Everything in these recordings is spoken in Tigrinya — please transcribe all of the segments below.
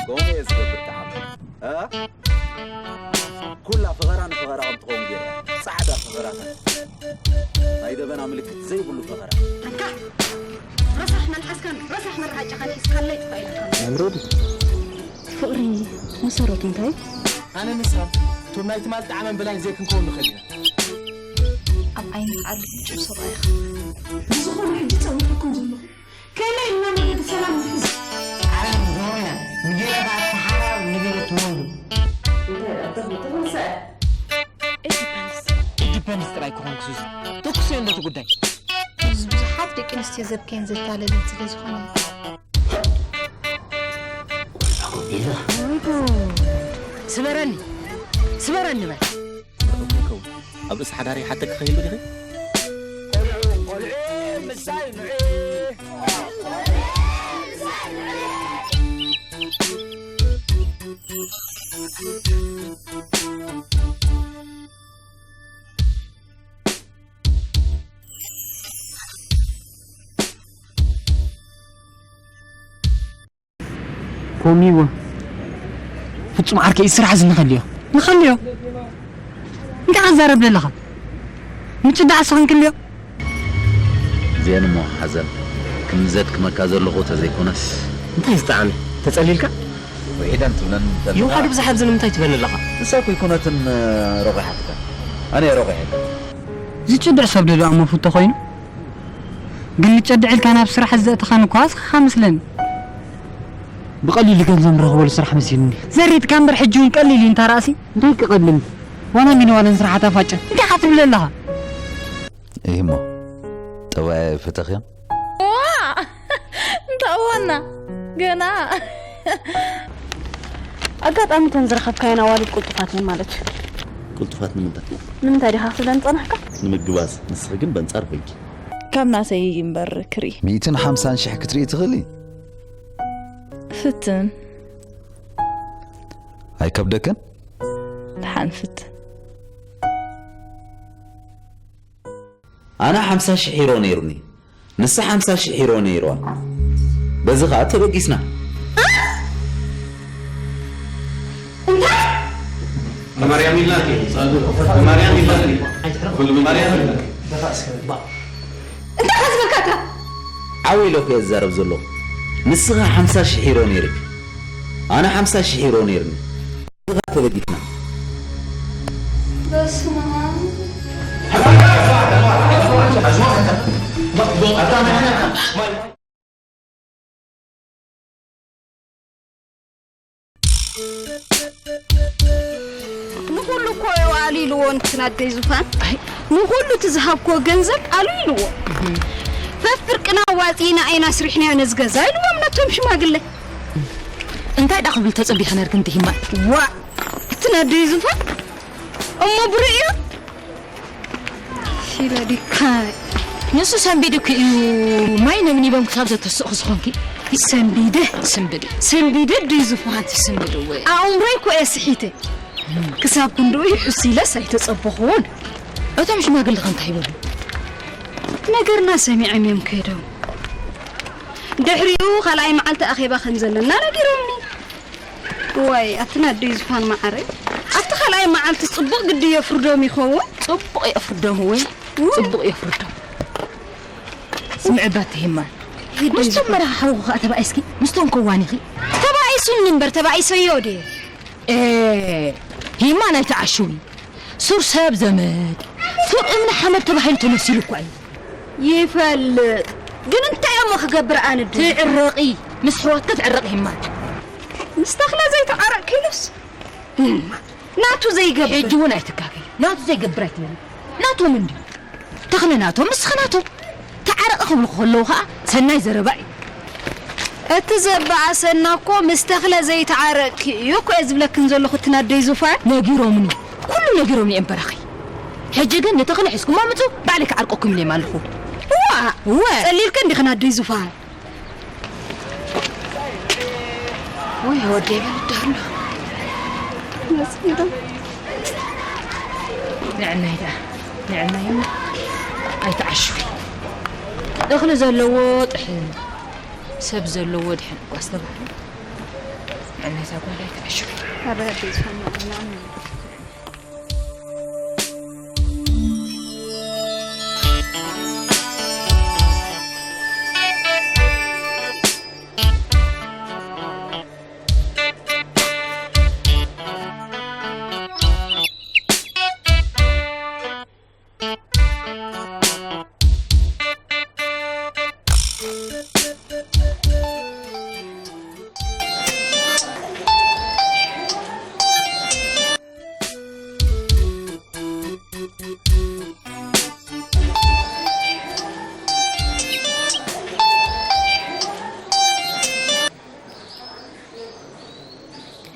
ከምኡ እየ ዝገብር ተሓመ። እ? ኩላ ፈኸራ ንፈኸራ ከም ትኸውን ገይረ። ጻዕዳ ፈኸራታት። ናይ ደበና ምልክት ዘይብሉ ፈኸራ። ኣንታ ረሳሕ መልሓስካን ረሳሕ መርዓጫኻን ሒዝካለይ ጥፋእ ኢልካ። ኣልሬዲ። ፍቕሪ መሰረቱ እንታይ? ኣነ ንሳ፣ እቶም ናይ ትማል ጣዕመን ብላይን ዘይክንከውን ንኽእል ኢና። ኣብ ዓይኒ ዓሊ ዕጩብ ሰብኣይኻ። ብዝኾነ ሕጂ ጸዊዕኩም ዘለኹ። ከመይ ኢልና መገዲ ሰላም ንሕዝ? ዓለም ዞርያ፣ ንገለ ከኣ ሰሓራ፣ ንገለ ትወንዱ። እንታይ ደኣ ተኽሉ ተመሰ? ኢንዲፐንደንስ። ኢንዲፐንደንስ ጥራይ ክኾን ክሱስ። ተኩስ እንዶ እቲ ጉዳይ። ብዙሓት ደቂ ኣንስትዮ ዘብከየን ዘታለለን ስለ ዝኾነ። ወይ ጉድ! ስበረኒ! ስበረኒ በል! ይኸውን። ኣብ ርእሲ ሓዳረይ ሓተኪ ከይህሉ ዲኺ? ቆልዑ፣ ቆልዑ፣ ምሳይ ንዑ። ፖሚዎ ፍጹም ዓርከይ፣ ስራሕ እዚ ንኸልዮ፣ ንኸልዮ። እንታይ ኣዛረብ ዘለኻ? ምጭዳዕ ስኽን ክልዮ። እዚአን እሞ ሓዘን፣ ክንዲ ዘድክመካ ዘለኹ ተዘይኮነስ። እንታይ ዝጠዓመ? ተጸሊልካ? ውሒዳን ትብለን እንተለኻ ይውሓዱ ብዙሕ ኣብዚ ንምንታይ ትብለኒ ኣለኻ? ንሳ እኮ ኣይኮነትን፣ ሮቒሓትካ። ኣነ እየ ሮቒሐካ። ዝጭድዕ ሰብ ዶ ደኣ መፍቶ ኮይኑ? ግን ንጨድዕ ኢልካ ናብ ስራሕ ዘእተኻኒ እኳ ኣስኻኻ መስለኒ። ብቐሊሉ ገንዘብ ንረኽበሉ ስራሕ መሲሉኒ። ዘሪጥካ እምበር ሕጂ እውን ቀሊል እዩ እንታ ራእሲ። እንታይ ክቐልል? ዋላ ሚኒ ዋላ ንስራሕ ኣታፋጨ። እንታይ ኢኻ ትብል ኣለኻ? እሂ እሞ፣ ጠባይ ኣይፈተኽዮን? ዋ! እንታይ ዋና? ገና። ኣጋጣሚ እተን ዝረኸብካየን ኣዋልድ ቅልጡፋት እየን ማለት እዩ። ቅልጡፋት ንምንታይ? ንምንታይ ዲኻ ክትብለኒ ጸናሕካ? ንምግባዝ። ንስኺ ግን በንጻር ኮይንኪ። ካብ ናተይ እምበር ክርኢ። ሚእትን ሓምሳን ሽሕ ክትርኢ ትኽእሊ? ፍትን። ኣይከብደክን? ደሓን ፍትን። ኣነ ሓምሳ ሽሕ ዩሮ ነይሩኒ፣ ንሳ ሓምሳ ሽሕ ዩሮ ነይርዋ። በዚ ኸኣ ተበጊስና። እንታይ? ማርያም ይላክ፣ ማርያም ይላክ፣ ማርያም ይላክ። እንታይ ዝብልካ እታ? ዓው ኢለ እኮ እየ ዝዛረብ ዘለኹ። ንስኻ ሓምሳ ሽሕ ዩሮ ነይርኪ፣ ኣነ ሓምሳ ሽሕ ዩሮ ነይርኒ። ተበጊስና። በስመ ኣብ። ንኹሉ እኮ እዩ ኣልኢልዎ፣ ንትን ኣደይ ዙፋን። ኣይ። ንኹሉ እቲ ዝሃብክዎ ገንዘብ ኣልኢልዎ። ፈፍርቅና ዋፂና ኢና ስሪሕናዮ ነዚ ገዛ ኢልዎም ነቶም ሽማግለ። እንታይ ደኣ ክብል ተጸቢኺ ነርኪ እንተ ሂማ? ዋእ! እቲ ነደይ ዙፋን እሞ ብርኡ እዩ። ፊለዲካ። ንሱ ሰንቢዱ እኮ እዩ ማይ ነብኒቦም ክሳብ ዘተስእኹ ዝኾንኪ። ሰንቢደ? ስንብዲ። ሰንቢደ ድዩ ዙፋን? ስንብዲ እወ። ኣእምሮይ እኮ እየ ስሒተ። ክሳብ ክንድኡ ይሕሱ ኢለስ ኣይተጸበኹዎን። እቶም ሽማግለ ከ እንታይ ይበሉ? ነገርና ሰሚዖም እዮም ከይዶም። ድሕሪኡ ካልኣይ መዓልቲ ኣኼባ ከም ዘለና ነጊሮምኒ። ዋይ፣ ኣቲ ናደይ ዝፋን መዓረይ። ኣብቲ ካልኣይ መዓልቲ ጽቡቕ ግዲ የፍርዶም ይኸውን? ጽቡቕ የፍርዶም ወይ? ውይ። ጽቡቕ የፍርዶም። ስምዒ ባት ሂማን። ሂድ ምስቶም ይዝፋን። መራኻ ሓውኹ ኸኣ ተባኢስኪ? ምስቶም ከዋኒኺ? ተባኢሱኒ እምበር፣ ተባኢሰዮ ድየ? ኤ፣ ሂማን ኣይትዓሽዊ። ሱር ሰብ ዘመድ፣ ሱር እምኒ ሓመድ ተባሂሉ ተመሲሉ እኳ እዩ። ይፈልጥ። ግን እንታይ እሞ ክገብር ኣነ ዶ? ትዕረቒ፣ ምስ ኣሕዋትኪ ትዕረቒ ህማት። ምስ ተኽለ ዘይተዓረቕኪ ኢሉስ? እማ፣ ናቱ ዘይገብር። ሕጂ እውን ኣይትጋገይ። ናቱ ዘይገብር ኣይትበሊ። ናቶም እንድዩ። ተኽለ ናቶም፣ ንስኺ ናቶም። ተዓረቒ ክብሉ ከለዉ ኸኣ ሰናይ ዘረባ እዩ። እቲ ዘበኣሰና እኮ ምስ ተኽለ ዘይተዓረቕኪ እዩ እኮ እየ ዝብለክን ዘለኹ፣ እትን ኣደይ ዙፋን። ነጊሮምኒ። ኩሉ ነጊሮምኒ እዮም በራኺ። ሕጂ ግን ንተኽለ ሒዝኩሞ ምጹ፣ ባዕለይ ክዓርቀኩም ኢለ ኣለኹ። እዋ፣ እወ። ጸሊልክን ዲኽን ኣደይ ዙፋን? ወይ ወደይ በል ዳሎ። ንዕናይ ደኣ፣ ንዕናይ እሞ ኣይትዓሽዊ። እኽሊ ዘለዎ ጥሕን፣ ሰብ ዘለዎ ድሕን እኳ ዝተባህለ፣ ንዕናይ እዛ ጓል ኣይትዓሽዊ። ኣበ ኣደይ ዝፈማ ኢላም።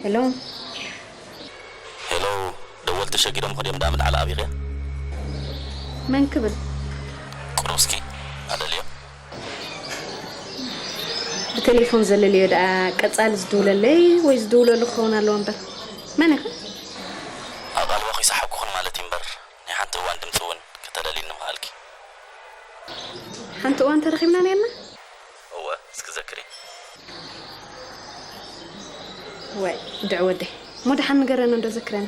ሄሎ። ሄሎ፣ ደወልቲ ተሸጊሮም ከድዮም ደኣ ምልዓል ኣቢኽያ? መን ክብል? ቁሩብ እስኪ ኣለልዮ። ብቴሌፎን ዘለልዮ ደኣ ቀጻሊ ዝድውለለይ ወይ ዝድውለሉ ክኸውን ኣለዎ እምበር። መን ኢኻ? ኣብ ኣልባኹ ይሰሓብኩኽን ማለት እዩ እምበር፣ ናይ ሓንቲ እዋን ድምጺ እውን ከተለልይኒ ምኽኣልኪ። ሓንቲ እዋን ተረኺብና ነርና? እወ፣ እስኪ ዘክሪ። ወይ፣ ድዕ ወደይ። እሞ ደሓን ንገረኒ እንዶ ዘክረኒ።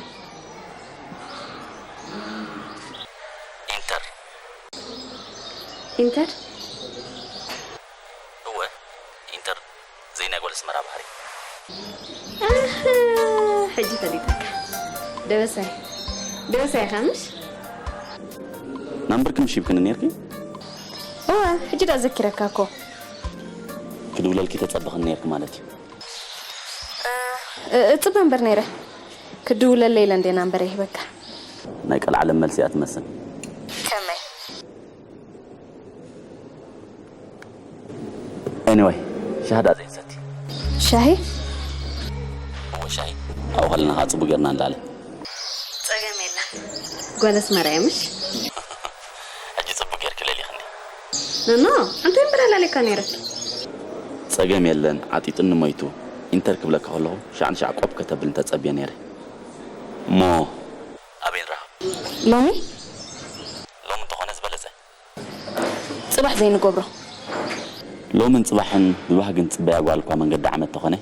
ኢንተር። ኢንተር? እወ፣ ኢንተር። ዘይናይ ጓል ኣስመራ ባህሪ። ኣህ፣ ሕጂ ፈሊጠካ። ደበሳይ። ደበሳይ ኢኻ ምሽ? ናምበርኪ ምሽ ሂብክኒ ነይርኪ? እወ፣ ሕጂ ደኣ ዘኪረካ እኮ። ክድውለልኪ ተጸበኽኒ ነይርኪ ማለት እዩ። እ-፣ እጽበ እምበር ነይረ። ክድውለለይ ኢለ እንዴ ናምበረይ ሂበካ። ናይ ቀልዓለም መልሲ እያ ትመስል። ከመይ? ኤኒወይ፣ ሻሂ ደኣ ዘይንሰቲ። ሻሂ? እወ፣ ሻሂ። ኣብኡ ከለና ከዓ ጽቡቅ ጌርና ንላለ። ጸገም የለን። ጓል ኣስመራ እየ፣ ምሽ? ሕጂ ጽቡቅ ጌርኪ ለሊኽኒ። ኖኖ፣ ኣንተ እምበር ኣላሌካ ነይረ። ጸገም የለን፣ ዓጢጥኒ ሞይቱ። ኢንተር ክብለካ ከለኹ፣ ሻዕ ንሻዕ ቆብ ከተብል እንተጸብየ ነይረ። እሞ፣ ኣበይ ንራኸብ? ሎሚ? ሎሚ እንተኾነ ዝበለጸ። ጽባሕ ዘይንገብሮ። ሎምን ጽባሕን ብባህግን ጽበያ ጓል እኳ መንገዲ ዓመት ተኾነ።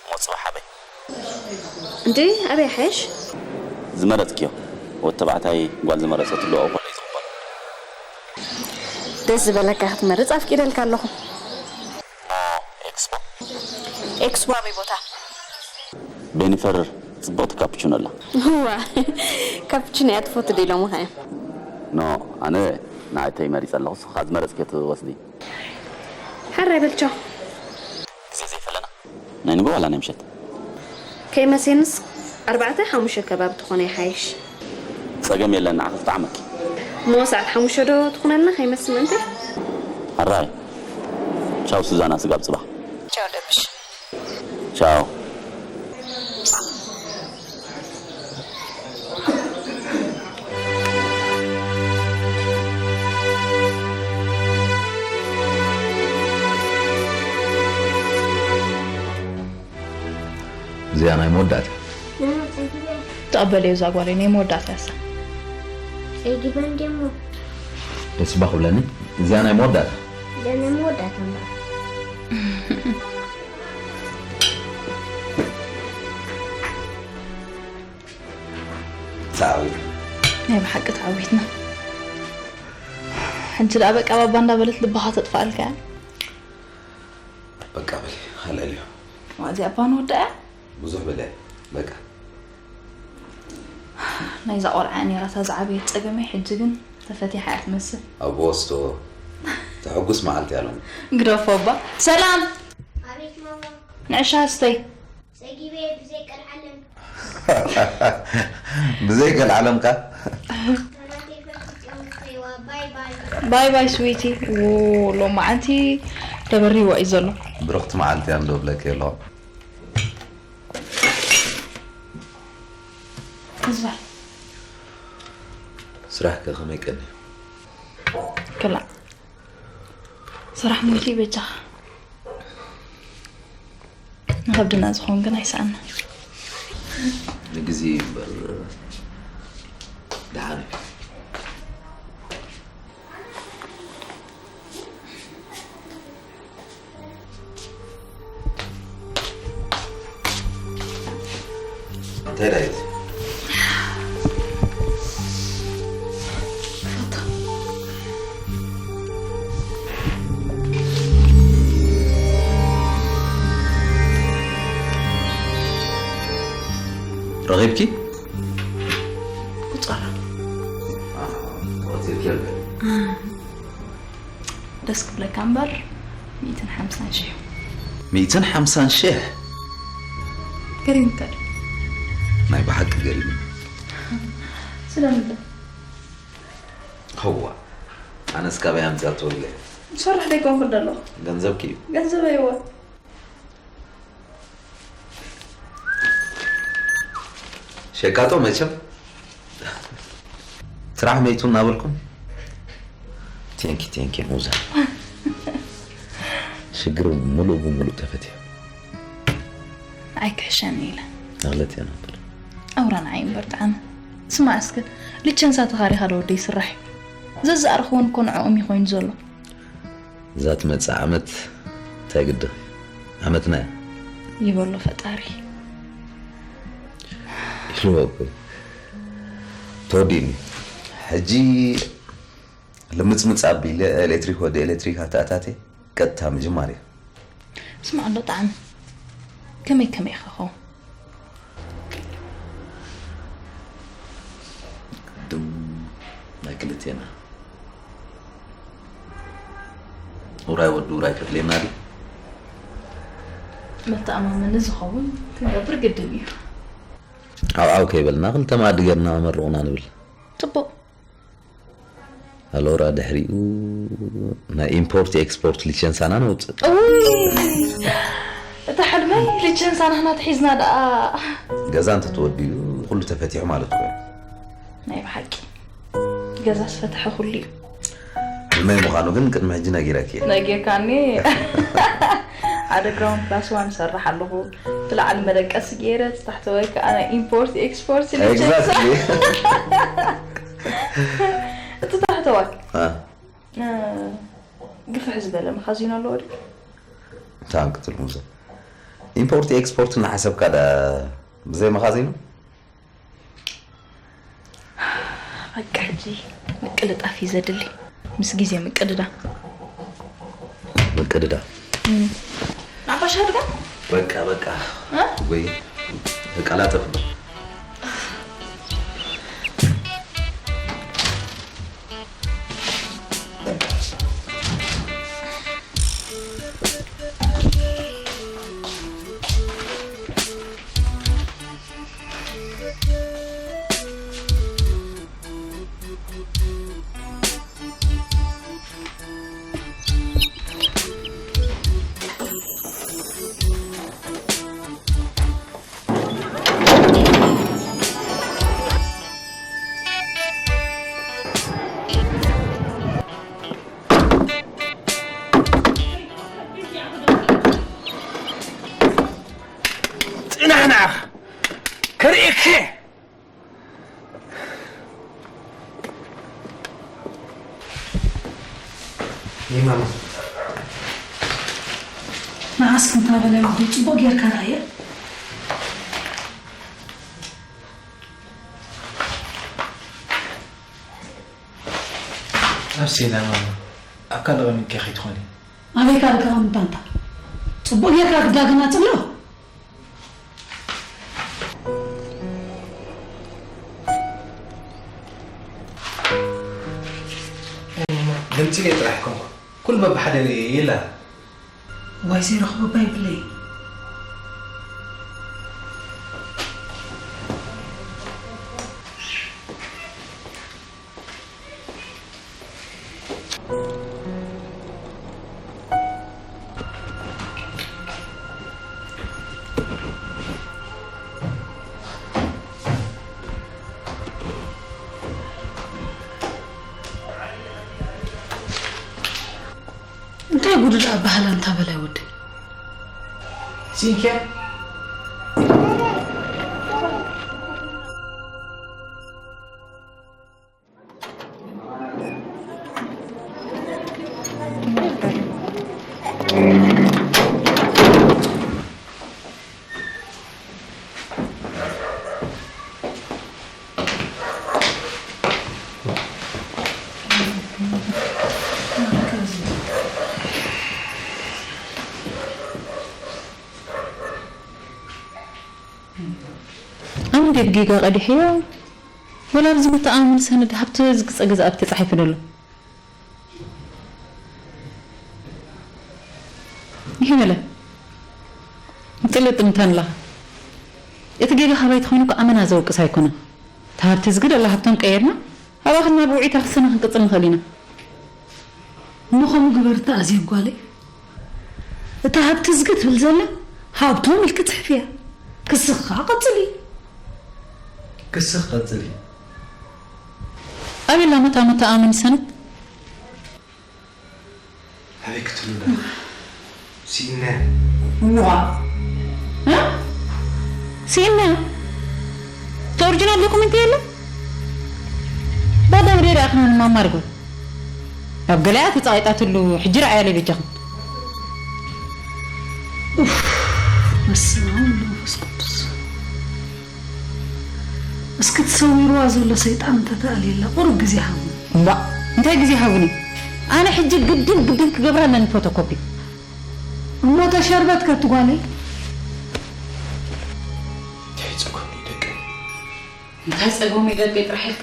እሞ ጽባሕ ኣበይ? እንዴ፣ ኣበይ ሓይሽ? ዝመረጽክዮ። ወዲ ተባዕታይ ጓል ዝመረጸትሉ ኣብኡ ከሎ እዩ ዝቕበሎ። ደስ ዝበለካ ክትመርጽ ኣፍቂደልካ ኣለኹ። እሞ ኤክስፖ? ኤክስፖ ኣበይ ቦታ? ቤኒፈር ጽብቕቲ ካፕቹኖ ኣላ። እዋ፣ ካፕቹኖ እያ ትፈቱ ዶ ኢሎምኻ እዮም? ኖ፣ ኣነ ንዓይተይ መሪጸ ኣለኹ፣ ንስኻ ዝመረጽክዮ ትወስዲ። ሓራይ በል ቻው። ግዜ ዘይፈለና። ናይ ንግሆ ዋላ ናይ ምሸት? ከይመሴንስ ኣርባዕተ ሓሙሽተ ከባቢ ትኾነ ይሓይሽ። ጸገም የለን፣ ንዓኺ ክጥዓመኪ። እሞ ሰዓት ሓሙሽተ ዶ ትኹነልና ከይመስ ምእንቲ? ኣራይ። ቻው ሱዛና፣ ስጋብ ጽባሕ። ቻው ደብሽ። ቻው። እዚኣ ናይ መወዳእታ። ተቐበልዮ እዛ ጓለይ፣ ናይ መወዳእታ እያ እሳ። ጸጊበን ደሞ። ደስ እባ ክብለኒ። እዚኣ ናይ መወዳእታ። እዚኣ ናይ መወዳእታ እምበኣር። ተዓዊት። ናይ ብሓቂ ተዓዊትና። ሕጂ ደኣ በቃ ባባ እንዳበለት ልብኻ ተጥፍኣልካ እያ። በቃ በል፣ ሃልኣልዮ። እዚኣ እባ ንወዳኣ እያ። ብዙሕ በለ፣ በቃ። ናይዛ ቆልዓ እያ ነይራታ ዝዓበየት ጸገመይ፣ ሕጂ ግን ተፈቲሓ እያ ትመስል። ኣብ ወስዶ። ተሐጉስ መዓልቲ ኣለና። ግደፎ እባ። ሰላም። ኣቤት ማማ። ንዕሻ ስተይ። ሰጊበ ብዘይ ቀልዓለም። ብዘይ ቀልዓለም ካ? ናተይ ፈትዮም ተይዋ። ባይ ባይ። ባይ ባይ ስዊቲ። ዎ፣ ሎማዓንቲ ተበሪዎ እዩ ዘሎ። ብሩኽቲ መዓልቲ እያ እንዶ ብለኪ ኣለኹ። ዝባል። ስራሕ ከ ከመይ ቀኒ? ክላ። ስራሕ ሞይቱ ይበጃኻ። ንኸብድና ዝኸውን ግን ኣይሰኣና። ንግዜ እዩ እምበር ደሓን እዩ። እንታይ ዳዊት? ረኺብኪ? ቁጸራ። ኣዎ፣ ቆጺርኪ ኣለኺ። ደስ ክብለካ እምበር፣ ሚእትን ሓምሳን ሽሕ። ሚእትን ሓምሳን ሽሕ? ገሪምካ ድዩ? ናይ ብሓቂ ገሪሙ። ስለምንታይ? ህዋ፣ ኣነስ ካበይ ኣምጺኣቶ ኢለ። ዝሰርሕ ደይኮንኩ ደለኹ። ገንዘብኪ እዩ። ገንዘበይ እወ። ሸቃጦ መቸም ስራሕ መይቱ እናበልኩም፣ ቴንኪ፣ ቴንኪ ሙዛ። ሽግር ሙሉእ ብሙሉእ ተፈትዩ። ንዓይ ክሕሸኒ ኢለ። ማለት እያ ነበር። ኣውራ ንዓይ እምበር ጣዕመ። ስማዕ እስከ፣ ሊቸንሳ ተኻሪኻ ዶ ወደይ ስራሕ እዩ? ዘዝኣርኽዎን እኮ ንዕኦም እዩ ኮይኑ ዘሎ። እዛ ትመጽእ ዓመት እንታይ ግድኺ? ዓመትና እያ። ይበሎ ፈጣሪ። ኢልዎ እኮ እዩ። ተወዲእኒ። ሕጂ ልምጽምጽ ኣቢለ ኤሌክትሪክ ወዲ ኤሌክትሪክ ኣተኣታትየ ቀጥታ ምጅማር እዩ። ስማዕ ኣሎ ጣዕሚ። ከመይ ከመይ ኢኻ ኸው? ቅድም ናይ ክልቴና። ውራይ ወዲ ውራይ ከድልየና ድዩ? መተኣማመኒ ዝኸውን ክንገብር ግድን እዩ። ዓው ዓው ከይበልና ክልተ መኣዲ ጌርና መርቑና ንብል። ጽቡቕ። ኣሎራ ድሕሪኡ ናይ ኢምፖርት ኤክስፖርት ሊቸንሳና ነውጽእ። እውይ! እታ ሕልመይ ሊቸንሳ ናህና ተሒዝና ደኣ። ገዛ እንተተወዲኡ ኩሉ ተፈቲሑ ማለት እኮ እዩ። ናይ ብሓቂ። ገዛስ ፈትሐ ኩሉ እዩ። ሕልመይ ምዃኑ ግን ቅድሚ ሕጂ ነጊረኪ እየ። ነጊርካኒ። ሓደ ግራውንድ ፕላስ ዋን እሰርሕ ኣለኹ። እቲ ላዕሊ መደቀሲ ገይረ፣ እቲ ታሕተዋይ ከኣ ናይ ኢምፖርት ኤክስፖርት ሊቸንሳ። ኤግዛክትሊ። እቲ ታሕተዋይ። አ። እ፣ ግፍሕ ዝበለ መኻዚኖ ኣለዎ ድዩ? እንታይ ክትብል ሙዘ? ኢምፖርት ኤክስፖርት እናሓሰብካ ደኣ ብዘይ መኻዚኖ? በቃ ሕጂ ምቅልጣፍ እዩ ዘድሊ። ምስ ግዜ ምቅድዳ። ምቅድዳ። እም። ናባሻ ድጋ? በቃ፣ በቃ። እ? ወይ ተቀላጠፍ። ጽናሕ ንዓኻ ክርእየኪ። ይማማ። ንዓስ ክንታ በለ ወዲ ጽቡቕ ጌርካ ርኣየ። ኣብ ሴላ ማማ፣ ኣብ ካልእ ቀሚጥኪ ከይትኾኒ። ኣበይ ካልእ ከቐምጣ እንታ? ጽቡቕ ጌርካ ክዳግና ጽሎ። ድምጺ ጥራሕ ኮንኩ። ኩሉ በብሓደ ርእየ የላ። ዋይ ዘይረኽቦ እባ የብለይ። እንታይ ጉድ ደኣ ባህላ እንታ በላይ ወደይ። ሲንኬ። ኣነ ድየ ብጌጋ ቀዲሐዮ? ወላ ኣብዚ መተኣማመኒ ሰነድ ሃብቲ ዝግጸ ገዛ ኣብ ተጻሒፉ ደሎ? ይሄ በለ። ምጥልጥ ምንታን ኣለኻ። እቲ ጌጋ ካባይ ተኾይኑ እኮ ኣመና ዘወቅስ ኣይኮነን። እቲ ሃብቲ ዝግድ ኣላ ሃብቶም ቀየርና፣ ኣባኽና ብውዒታ ክስና ክንቅጽል ንኽእል ኢና። እሞ ከምኡ ግበር እታ ኣዜብ ጓለይ። እታ ሃብቲ ዝግድ ትብል ዘላ ሃብቶም ኢልኪ ጽሕፍያ። ክስኻ ቀጽሊ። ክስኽ ቀጽሊ። ኣበይ ኣላ መታ መተኣማመኒ ሰነድ? ኣበይ ክትብሉ ደኣ? ስኢነ። ዋ። እ? ስኢነ። እቲ ኦሪጂናል ዶኩመንት የለን? ባዳ ምድሪ ደኣ ክነን ማማርጎ። ኣብ ገለኣ ተጻቒጣትሉ ሕጂ ረኣያለይ በጃኹም። ኡፍ፣ በስመ ኣብ ወወልድ ወመንፈስ ቅዱስ። እስኪ ትሰዊርዋ ዘሎ ሰይጣን እንተተኣልየላ ቁሩብ ግዜ ሃቡ። እምባእ፣ እንታይ ግዜ ሃቡኒ? ኣነ ሕጂ ግድን ግድን ክገብራ ኣለኒ ፎቶኮፒ። እሞ ተሸርበት ከትጓለይ? እንታይ ጸገሙ ደቂ? እንታይ ጸገሙ ደቂ ጥራሕ ኢልካ?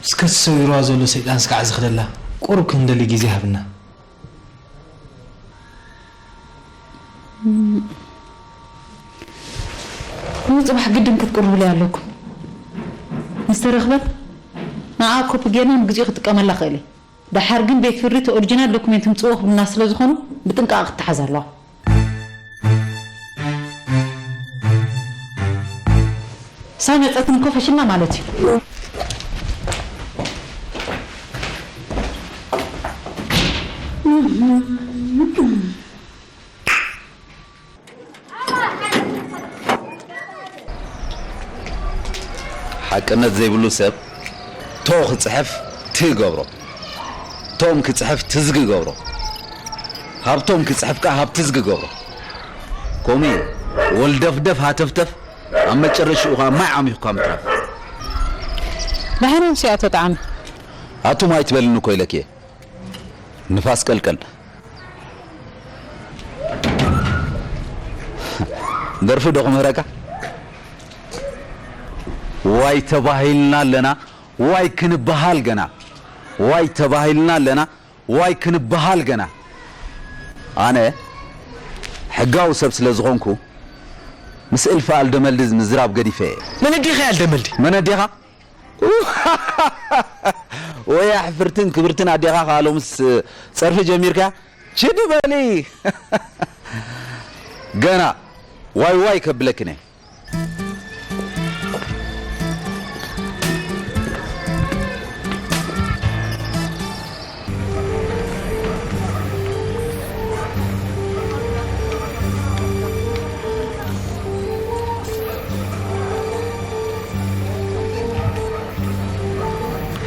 እስከ ተሰዊርዋ ዘሎ ሰይጣን ስጋዕ ዝኽደላ ቁሩብ ክንደሊ ግዜ ሃብና። ንጽባሕ ግድን ክትቅርቡለይ ኣለኩም። ምስ ተረኽበት ንዓ ኮፒ ጌርና ንግዚኡ ክጥቀመላ ክእል እየ። ደሓር ግን ቤት ፍርዲ እቲ ኦሪጂናል ዶኩሜንት ምጽእዎ ክብልና ስለ ዝኾኑ ብጥንቃቐ ክትተሓዝ ኣለዋ። ሳብ መጸትን እኮ ፈሽልና ማለት እዩ። ሓቅነት ዘይብሉ ሰብ ቶ ክጽሕፍ ት ይገብሮ፣ ቶም ክጽሕፍ ትዝጊ ይገብሮ፣ ሃብቶም ክጽሕፍ ከኣ ሃብትዝጊ ይገብሮ። ከምኡ እዩ ወልደፍደፍ ሃተፍተፍ ኣብ መጨረሽኡ ከኣ ማይ ዓሚኹካ ምትራፍ። ደሓን ኣምሲ ኣቶ ጠዓመ። ኣቱም ኣይትበልኒ እኮ ኢለኪ እየ። ንፋስ ቀልቀል። ደርፊ ዶ ክምህረካ? ዋይ ተባሂልና ኣለና፣ ዋይ ክንበሃል ገና። ዋይ ተባሂልና ኣለና፣ ዋይ ክንበሃል ገና። ኣነ ሕጋዊ ሰብ ስለ ዝኾንኩ ምስ እልፊ ኣልደመልዲ ምዝራብ ገዲፈ እየ። መን ኣዴኻ ኣልደመልዲ? መን ኣዴኻ? ወያ ሕፍርትን ክብርትን ኣዴኻ ከኣ ሎምስ ጸርፊ ጀሚርካ? ችድ በሊ። ገና ዋይ ዋይ ከብለክን እየ።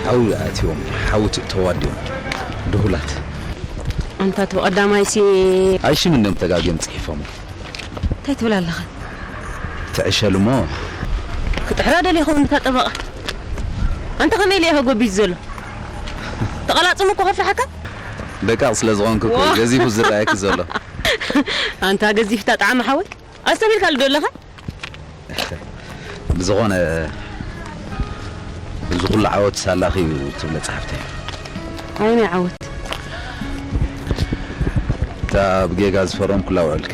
ሓዊ ኣእትዮም፣ ሓዊ ትእተዋ ድዮም? ድሁላት። ኣንታ እቲ ብቐዳማይሲ ኣይሽም እንድዮም ተጋግዮም ጽሒፎም። እንታይ ትብል ኣለኻ? ትዕሸል እሞ። ክጥሕራ ደሊኹ እንታ ጠበቓ። ኣንታ ከመይ ኢለ እየ ከጎቢዝ ዘሎ? ተቐላጽሙ እኮ ከፍርሓካ? ደቃቕ ስለ ዝኾንኩ እኮ ዋ። ገዚፉ ዝረኣየኪ ዘሎ። ኣንታ ገዚፍታ ጣዕሚ ሓወይ። ኣስተብሂልካሉ ዶ ኣለኻ? ብዝኾነ እዚ ኩሉ ዓወት ሳላኺ እዩ ትብለ ጸሓፍተይ። ኣየናይ ዓወት? እታ ብጌጋ ዝፈረምኩላ ውዕልከ።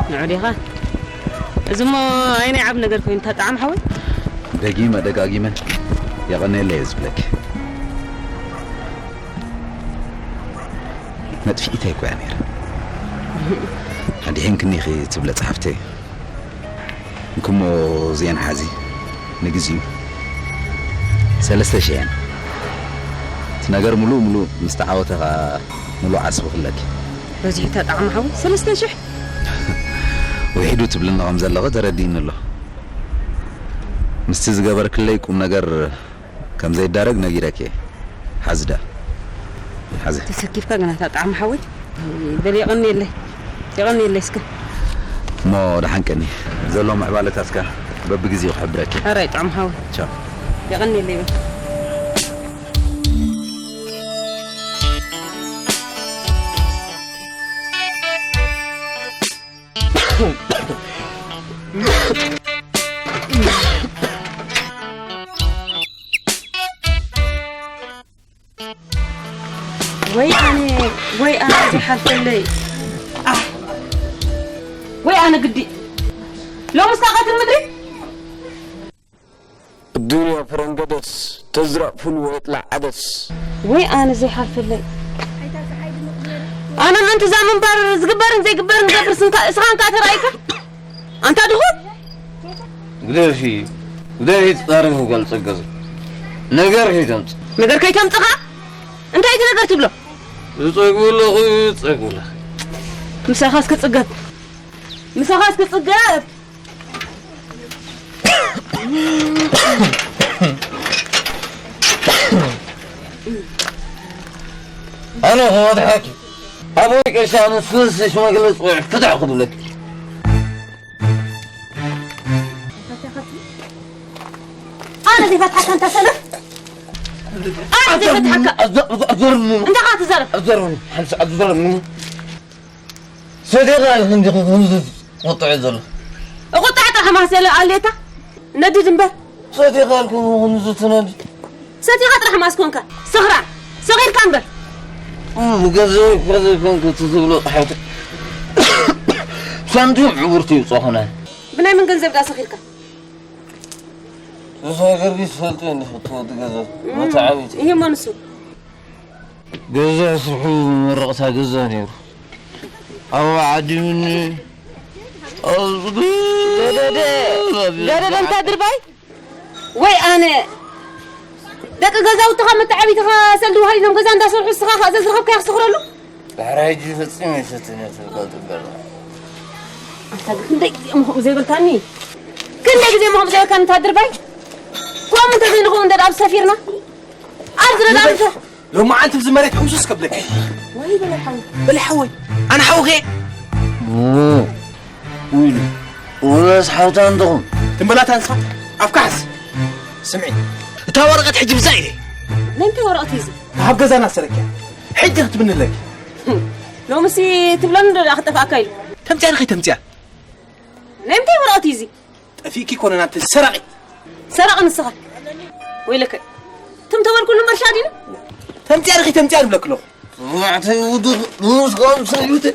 ንዑ ዲኻ? እዚ እሞ ኣየናይ ዓብ ነገር ኮይኑ፣ እታ ጣዕም ሓወይ? ደጊመ ደጋጊመ የቐንየለይ እየ ዝብለኪ። መጥፊኢተይ እኮ እያ ነይራ። ኣዲሒንክኒ ኢኺ ትብለ ጸሓፍተይ። እንክሞ እዚአን ሓዚ ንግዚኡ ሰለስተ ሽሕ እየን። እቲ ነገር ሙሉእ ሙሉእ ምስ ተዓወተ ኸዓ ሙሉእ ዓስቢ ክለኪ። በዚሑ ተጣዕሙ ሓወይ፣ ሰለስተ ሽሕ? ውሒዱ ትብልኒ ከም ዘለኺ ተረዲእኒ ኣሎ። ምስቲ ዝገበርክለይ ቁም ነገር ከም ዘይዳረግ ነጊረኪ እየ። ሓዚ ደኣ። ሓዚ። ተሰኪፍካ ግና እታ ጣዕሚ ሓወይ። በል የቐንየለይ። የቐንየለይ እስከ። እሞ ደሓን ቀኒ። ዘሎ ምዕባለታትካ በብግዜኡ ክሕብረኪ። ሕራይ ጣዕሚ ሓወይ። ቻው። የቐንየለይ በል። ወይ ኣነ፣ ወይ ኣነ ዘይሓልፈለይ። ኣህ! ወይ ኣነ ግዲ። ሎምስ ታቐትል ምድሪ? الدنيا فرنقدس تزرع فول ويطلع عدس. ወይ ኣነ ዘይሓልፈለይ። ኣነ ምእንቲ እዛ ምንባር ዝግበርን ዘይግበርን ገብር ስንካ-፣ እስኻ እንካ ተራእይካ? ኣንታ ድኹም? ግደፊ፣ ግደፊ ትጻረፊ ጓል ጸገዝ። ነገር ከይተምጽ። ነገር ከይተምጽኻ? እንታይ እቲ ነገር ትብሎ? ዝጸግቡ ኣለኹ፣ ዝጸግቡ ኣለኹ። ምሳኻ እስኪ ጽገብ። ምሳኻ እስኪ ጽገብ። ኣነ ክመድሓኪ። ኣቦይ ቀሻ ንስንስ ሽማግለ ጽውዕ ፍትሕ ክብለኪ። ኣነ ዘይፈትሓካ እንተ ሰነፍ። ኣነ ዘይፈትሓካ። ኣዘ-፣ ኣዘ-፣ ኣዘርኒ። እንታይ ኻ ትዛረብ? ኣዘርኒ። ሓንስ ኣዘርኒ። ሰዲቓ ኢልኪ እንዲኺ ከምዚ ትቑጥዒ ዘሎ። እቑጣዕ ጥራሕ ማሰለ ኣሌታ። ነድድ እምበር። ሰዲቓ ኢልኪ ከምዚ ትነዲ። ሰቲኻ ጥራሕ ማስኮንካ። ስኽራ። ሰኺርካ እምበር። እም፣ ገንዘብ ገንዘብ ኮንክ ትዝብሎ ጸሓፍቲ። ሳንቲም ዕውርቲ ይውጾ ኾነ። ብናይ መን ገንዘብ ዳ ሰኺርካ? እዚ ሃገር ግን ትፈልጦ እንዲኺ ትወዲ ገንዘብ። እም፣ መተዓቢት። ይሄ ማን እሱ? ገዛ ስርሑ መረቕታ ገዛ ነይሩ። ኣብ ዓዲ ምኒ፣ ኣብ ገደደ፣ ገደደ እንታ ድርባይ? ወይ ኣነ፣ ደቂ ገዛውትኻ መተዓቢትኻ ሰልዲ ዋሃሊኖም ገዛ እንዳሰርሑ እስኻ ኸኣ ዘዝረኸብካዮ ክስኽረሉ? ድሕሪ ሕጂ ፈጺመ ኣይሰትን እየ ትብል ትበል። ኣንታ ግን ክንደይ ግዜ እሞ ከምኡ ዘይበልካኒ? ክንደይ ግዜ እሞ ከምኡ ዘይበልካኒ እንታ ድርባይ? ከምኡ እንተዘይንኸውን እንደ ኣብ ሰፊርና? ኣብ ዝረዳ ኣንተ ሎማዓንቲ ብዚ መሬት ሕምሱስ ከብለኪ። ወይ በለ ሓወይ። በለ ሓወይ። ኣነ ሓውኺ። ኦ፣ ውይሉ። ወላስ ሓውታ እንተኹም። ትንበላታ ንስኻ። ኣፍካ ሓዝ። ስምዒ። እታ ወረቐት ሕጂ ብዛ ኢለ። ናይ እንታይ ወረቐት እዩ እዚ? ካብ ገዛና ሰረኪያ። ሕጂ ክትብኒ ኣለኪ። ሎምሲ ትብለኒ ዶ ደኣ ክጠፍኣካ ኢሉ? ተምፅያ ዶ ከይተምፅያ? ናይ ምንታይ ወረቐት እዩ እዚ? ጠፊእኪ ኮነ ናብቲ ሰራቒት። ሰራቒ ንስኻ። ወይለከ። ትም ተበልኩሉ መርሻ ዲኑ? ተምፅያ ዶ ከይተምፅያ ንብለኪ ኣለኹ። ተባዕታይ ውድቕ ንስኻም ሰዩት።